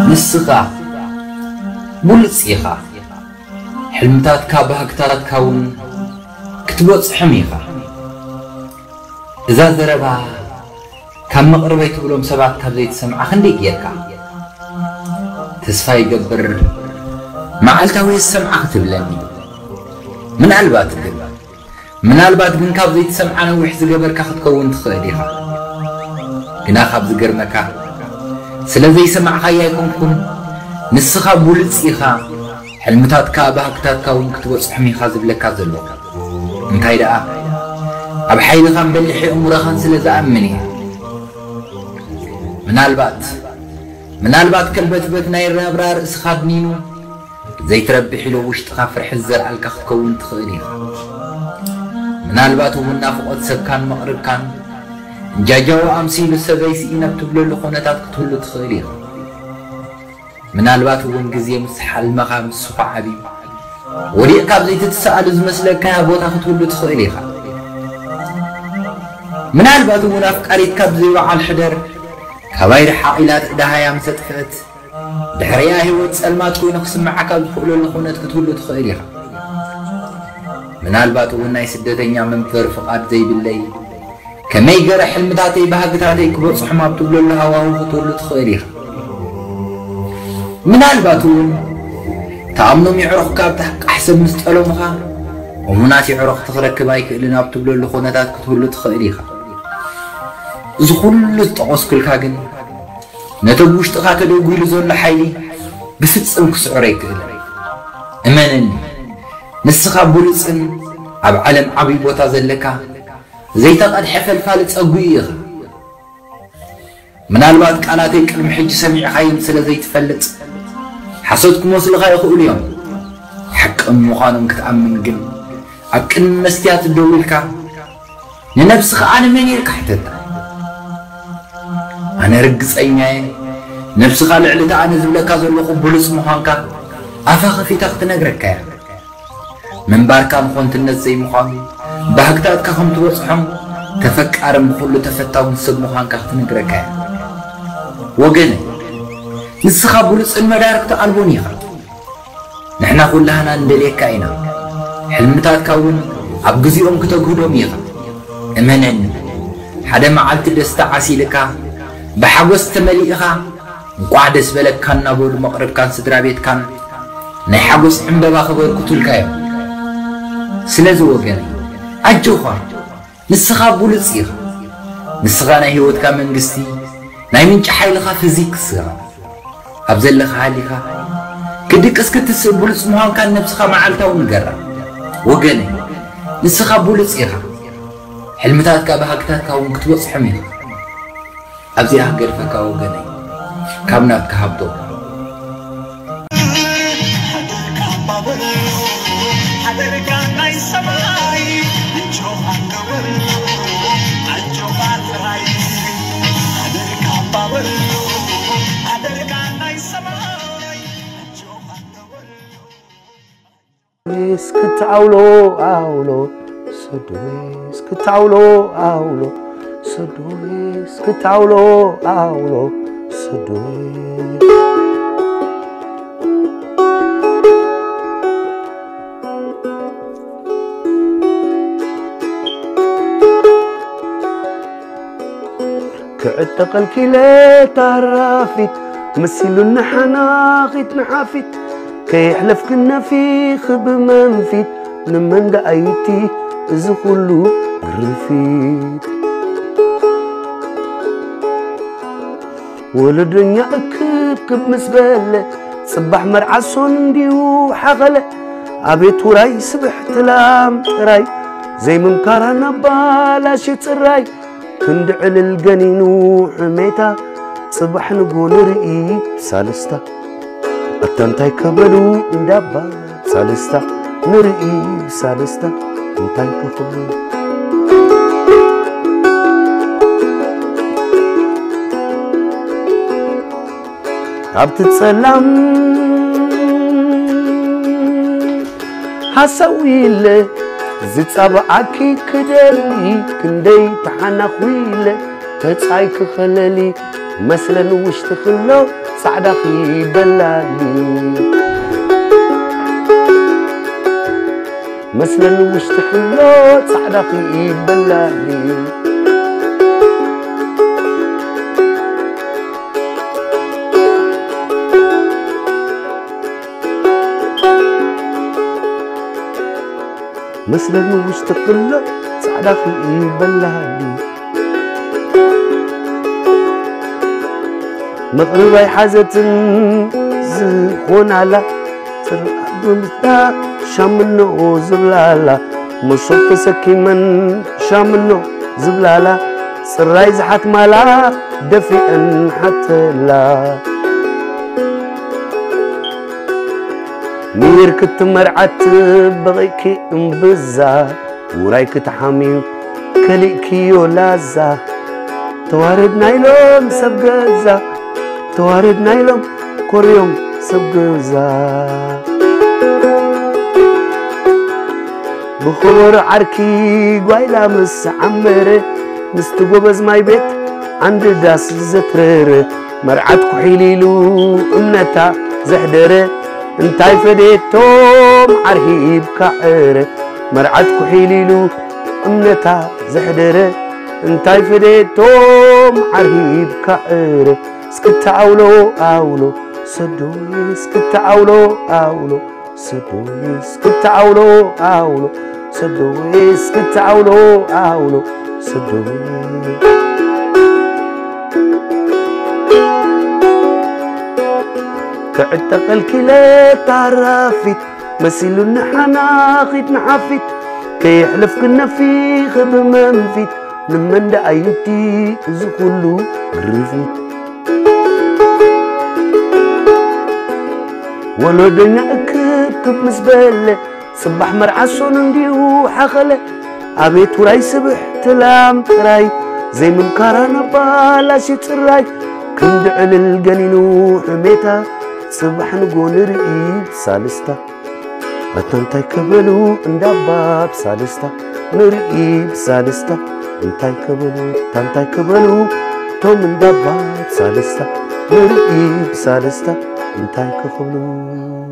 ንስኻ ብሉጽ ኢኻ። ሕልምታትካ ባህግታትካ እውን ክትበጽሖም ኢኻ። እዛ ዘረባ ካብ መቕርበይ ትብሎም ሰባት ካብ ዘይትሰምዓ ክንደይ ጌርካ? ተስፋ ይገብር መዓልታዊ ዝሰምዓ ክትብለኒ። ምናልባት ግን ምናልባት ግን ካብ ዘይትሰምዓ ነዊሕ ዝገበርካ ክትከውን ትኽእል ኢኻ። ግና ካብ ዝገርመካ ስለ ዘይሰማዕካያ ኣይኮንኩን፣ ንስኻ ብሉጽ ኢኻ። ሕልምታትካ ባህግታትካ እውን ክትበጽሖም ኢኻ ዝብለካ ዘሎ። እንታይ ደኣ ኣብ ሓይልኻን በሊሕ ኣእምሮኻን ስለ ዝኣምን እየ። ምናልባት ምናልባት ከልበትበት ናይ ራብራ ርእስኻ ኣድኒኑ ዘይትረብሕ ኢሉ ውሽጥኻ ፍርሒ ዝዘርኣልካ ክትከውን ትኽእል ኢኻ። ምናልባት እውን ናፍቖት ሰብካን መቕርብካን እንጃጃዊ ኣምሲሉ ሰበይ ስኢነ ኣብ ትብለሉ ኩነታት ክትህሉ ትኽእል ኢኻ። ምናልባት እውን ግዜ ምስ ሓልመኻ ምስ ስኹዓ ኣብዩ ወዲቕካ ኣብ ዘይትትሰኣሉ ዝመስለካ ቦታ ክትህሉ ትኽእል ኢኻ። ምናልባት እውን ኣፍቃሪትካ ብዘይ በዓል ሕደር ካባይ ርሓቕ ኢላ ደሃያ ምስ ኣጥፍአት ድሕሪኣ ህይወት ጸልማት ኮይኑ ክስምዓካ ኣብ ዝኽእለሉ ኩነት ክትህሉ ትኽእል ኢኻ። ምናልባት እውን ናይ ስደተኛ መንበሪ ፍቓድ ዘይብለይ ከመይ ገረ ሕልምታተይ ባህግታተይ ክበጽሖም ኣብ ትብለሉ ሃዋህው ክትህሉ ትኽእል ኢኻ። ምናልባት እውን ተኣምኖም የዕሩኽካ ኣብ ታሕቃሕ ሰብ ምስ ጠለሙኻ እሙናት የዕሩኽቲ ክረክብ ኣይክእልን ኣብ ትብለሉ ኩነታት ክትህሉ ትኽእል ኢኻ። እዚ ኩሉ ዝጠቐስኩልካ ግን ነቲ ኣብ ውሽጥኻ ተደጒሉ ዘሎ ሓይሊ ብፍጽም ክስዕሮ ኣይክእልን። እመነኒ፣ ንስኻ ብሉጽን ኣብ ዓለም ዓብዪ ቦታ ዘለካ ዘይተቐድሐ ፈልፋሊ ጸጉኢ ኢኻ። ምናልባት ቃላተይ ቅድሚ ሕጂ ሰሚዕኻዮም ስለ ዘይትፈልጥ ሓሶት ክመስሉኻ ይኽእሉ እዮም። ሓቂ ምዃኖም ክትኣምን ግን ኣብ ቅድሚ መስትያት ደው ኢልካ ንነብስኻ ኣነ መን እየ ኢልካ ሕተታ። ኣነ ርግጸኛ እየ ነብስኻ ልዕሊ እቲ ኣነ ዝብለካ ዘለኹ ብሉጽ ምዃንካ ኣፋ ከፊታ ክትነግረካ እያ። ምንባርካ ንኾንትነት ዘይምዃኑ፣ ባህግታትካ ከም ትበጽሖም ተፈቃርን ብኹሉ ተፈታውን ሰብ ምዃንካ ክትነግረካ እያ። ወገነይ፣ ንስኻ ብሉጽን መዳርግቲ ኣልቦን ኢኻ። ንሕና ኩላህና ንደልየካ ኢና። ሕልምታትካ እውን ኣብ ግዜኦም ክተግህዶም ኢኻ። እመነኒ፣ ሓደ መዓልቲ ደስታ ዓሲልካ፣ ብሓጎስ ተመሊእኻ፣ እንቋዕ ደስ በለካ እናበሉ መቕርብካን ስድራ ቤትካን ናይ ሓጎስ ዕምበባ ከበርክቱልካ እዮም። ስለዚ ወገነይ፣ ኣጆኻ፣ ንስኻ ብሉጽ ኢኻ። ንስኻ ናይ ህይወትካ መንግስቲ፣ ናይ ምንጪ ሓይልኻ ፊዚክስ ኢኻ። ኣብ ዘለኻ ሃሊኻ፣ ክድቅስ ክትስእ ብሉጽ ምዃንካን ነብስኻ መዓልታዊ ንገራ። ወገነይ፣ ንስኻ ብሉጽ ኢኻ። ሕልምታትካ ባህግታትካ እውን ክትበጽሖም ኢኻ። ኣብዚኣ ክገድፈካ ወገነይ፣ ካብ ናትካ ሃብቶ። እስክታውሎ ኣውሎ ሰዶስ፣ እስክታውሎ ኣውሎ ሰዶስ፣ እስክታውሎ ኣውሎ ሰዶስ። ክዕጠቐልኪ ኢለ ታራፊት መሲሉኒ ሓናኺት ንሓፊት ከየሕለፍክን ነፊኺ ብመንፊት ንመን ደኣይቲ እዚ ኩሉ ግርፊት። ወለዶኛ እክብክብ ምስ በለ ጽባሕ መርዓ ሶን እንዲዩ ሓኸለ። ኣቤት ውራይ ስብሕቲ ላም ጥራይ ዘይምምካራ ናባላሽ ጽራይ ክንዲ ዕልል ገኒኑ ሕሜታ ጽባሕ ንጎ ንርኢ ብሳልስታ። ኣታ እንታይ ከበሉ እንዳባ ሳልስታ ንርኢ ብሳልስታ እንታይ ከኽብሉ። ካብቲ ጸላም ሃሰው ኢለ ዝጻብዓኪ ክደሊ ክንደይ ተሓናኹ ኢለ ተጻይ ክኸለሊ መስለን ውሽጢ ክሎ ጻዕዳኺ በላሊ መስለን ውሽጢ ክሎ ጻዕዳኺ በላሊ መስለኒ ውሽጢ ክሎ ጻዕዳ ክርኢ በላሃሊ መቕርብ ኣይሓዘትን ዝኾናላ ጽርዓት ብምስታ ሻምኖ ዝብላላ መሶብ ተሰኪመን ሻምኖ ዝብላላ ጽራይ ዝሓትማላ ደፊአን ሓተላ ሚር ክትመርዓት በቒእኪ እምብዛ ውራይ ክትሓምዩ ከሊእክዮ ላዛ ተዋረድ ናይሎም ሰብ ገዛ ተዋረድ ናይሎም ኮርዮም ሰብ ገዛ ብኸበሮ ዓርኪ ጓይላ ምስ ዓመረ ምስቲ ጎበዝ ማይ ቤት ዓንዲ ዳስ ዘትረረ መርዓት ኩሒል ኢሉ እምነታ ዘሕደረ እንታይ ፈዴቶም ዓርሂብካ ዕረ መርዓት ኩሒል ኢሉ እምነታ ዘሕደረ እንታይ ፈዴቶም ዓርሂብካ ዕረ እስክታ ኣውሎ ኣውሎ ሰዶይ እስክታ ኣውሎ ኣውሎ ሰዶይ እስክታ ኣውሎ ኣውሎ ሰዶይ እስክታ ኣውሎ ኣውሎ ሰዶይ ክዕጠቐልኪ ኢለ ታራፊት መሲሉኒ ሓናኺት ንሓፊት ከየሕለፍክን ነፊኺ ብመንፊት ንመን ደኣ እዩ እቲ እዚ ኩሉ ግርፊት ወለዶኛ እክብክብ ምስ በለ ጽባሕ መርዓ ሶኑ እንዲዩ ሓኸለ ኣቤት ውራይ ስብሕቲ ላም ጥራይ ዘይምምካራ ነባላሽ ጽራይ ክንዲ ዕልል ገኒኑ ሕሜታ ጽባሕ ንጎ ንርኢ ብሳልስታ ኣታ እንታይ ከበሉ እንዳባ ብሳልስታ ንርኢ ብሳልስታ እንታይ ከበሉ ኣታ እንታይ ከበሉ ቶም እንዳባ ብሳልስታ ንርኢ ብሳልስታ እንታይ ከኽብሉ